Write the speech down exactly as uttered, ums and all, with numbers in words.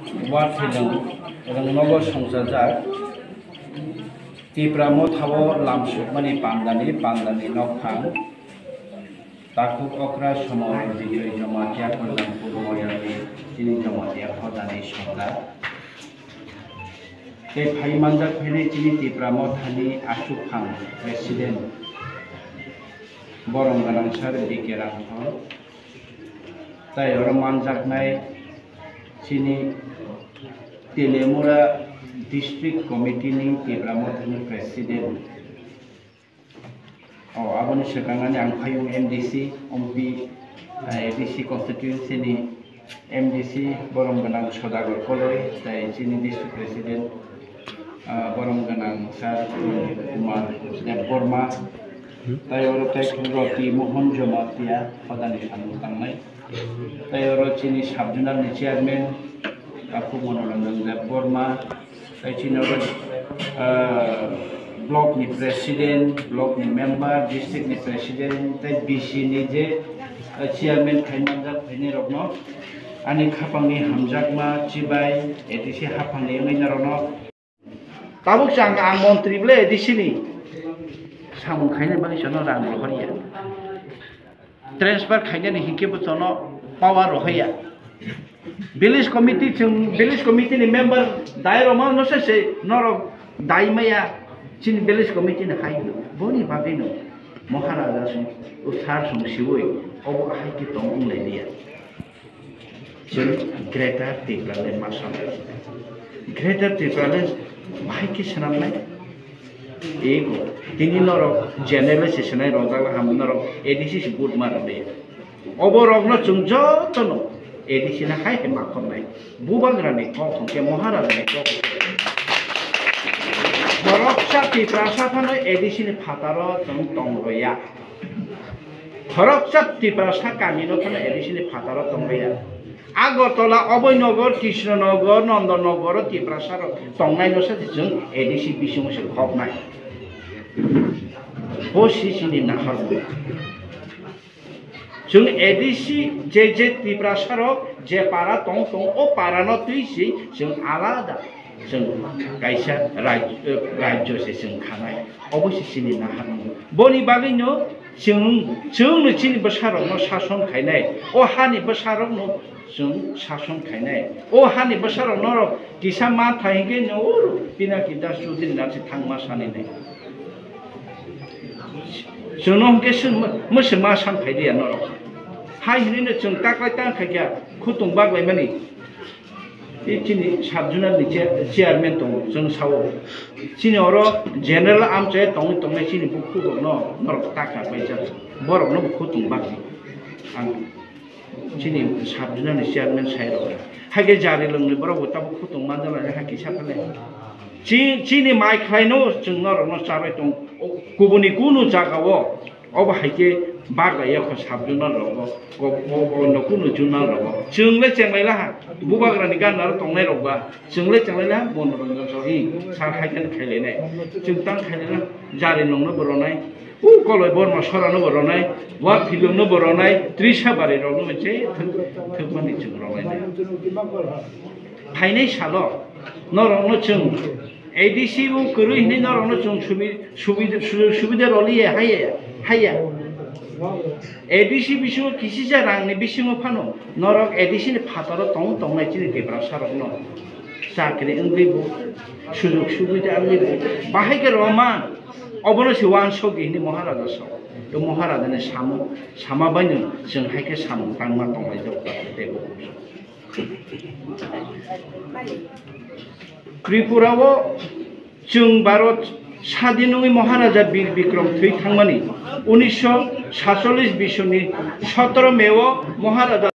Wathilang rwngnogo songchajak Tipra Mothao lamsukmani pandani, pandani nokphang takhuk okra Somor Bijoy Jamatia Kalyanpur Moyani chini Jamatia hodani songda. Tei phai manjak phainai chini Tipra Mothani aswkphang President borom gwnang sir B K Rangthor. Tai oro manjaknai chini Telemura District Committee ni Tipra Mothani President. O, aboni swkang ani ang phaiyung M D C, Ompi, eh, A D C constituency ni M D C borom gwnang Sodagar Koloi, tai chini District President, ah, borom gwnang Sir Kumar Debbarma, tai oro tai Roti Mohan Jamatia hodani samung tangnai. Tai oro chini sub-zonal ni chairman, Takhuk Monoranjan Debbarma, tai chini oro, ah, block ni president, block ni member, district ni president, tai B C ni je, ah, chairman khai manjak phainai rokno ani khapang ni hamjakma chibai A D C haphang ni wngwi norokno. Tabuk chang ang montri ble A D C ni samung khaina bagwi chwngno rang rohorya. Transfer khainani hinkhe bo chwngno power rohorya. Village committee chwng, village committee ni member dai rok ma no se se norok dai maya chini village committee ni hai boni bagwi no Maharaja song, o sir song siwi obo hai khe tong wng lai liya. Chwng Greater Tipraland ma sanai. Greater Tipraland bahai khe swnamnai. Ego, tini norok general se swnai rojak ham norok A D C se vote ma rwdi. Obo rokno chwng jotono A D C no hai hai ma khornai. Bubagrani kok hwnkhe Maharajani kok hwnkhe. Khoroksa Tiprasa phano A D C ni phataro chwng tong rwya. Khoroksa Tiprasa kamino phano A D C ni phataro tongmaya. Agartala, Abhainagar, Krishnanagar, Nandanagar o Tiprasa rok tongnai no se chwng A D C bisingo se khoknai. Bo si chini nahar bo. Chwng A D C je je Tiprasa rok je para tong tong o para no twi si chwng alada. Chwng kaisa raj-, eh, rajyo se chwng khanai. Obo se chini naharmung. Boni bagwino chwng, chwngno chini bwsarokno sason khainai. O hani bwsarokno chwng sason khainai. O hani bwsarok norok kisa ma thai hwnkhe no oro Pinaki Das Chaudhary nathi thangma saninai. Chwngno hwnkhe mwswma san phai diya norok. Hai hwnwi no chwng taklai tang khaikha khutung baglaimani. Tei chini sub-zonal ni chair-, chairman tongo, chwng sao. Chini oro general amchai tongwi tongnai chini bukhuk rokno norok taka paijak. Borokno bo khutung bagwi. Ang chini sub-zonal ni chairman sai rok. Haikhe jari lwngni borok bo tabuk khutung manjak lai, hai kisa phale. Chi-, chini mai khlaino chwng norokno charwi tong, o, kubuni kunu jagao. Obo hai khe bagraiya kho sub-zonal rogo, ko-, ko-, ko-, no kunu zonal rogo. Chwng le chenglai laha, bubagrani gana aro tongnai rok ba. Chwng le chenglai laha, Monoranjan Sahu, hi, sir hai khe khailai nai. Chwng tang khailai na, jari nongno bo ronai, u koloi borma sora no bo ronai, wa film no bo ronai, trisa bari rok no je thwk, thwkmani chwng ronai nai. Phainai salo, norok no chwng A D C o kwrwi hinwi norokno chwng subi-, subi-, sujog subida rwliya haiya, haiya. A D C bisingo kisisa rangni bisingo phano norok A D C ni phataro tong tongnai chini Tiprasa rokno chakri wngwi bo, sujog subida wngwi bo, bahai khe rwma, obono se uansuk di hinwi Maharaja sao. To Maharajani samo, sama baino chwng hai khe samung tangma tonglai jak tei bo. Tripura o chwng Bharat sadin wngwi Maharaja Bir Bikram thwi thangmani unisho satchollish bisoni sotoro May o Maharaja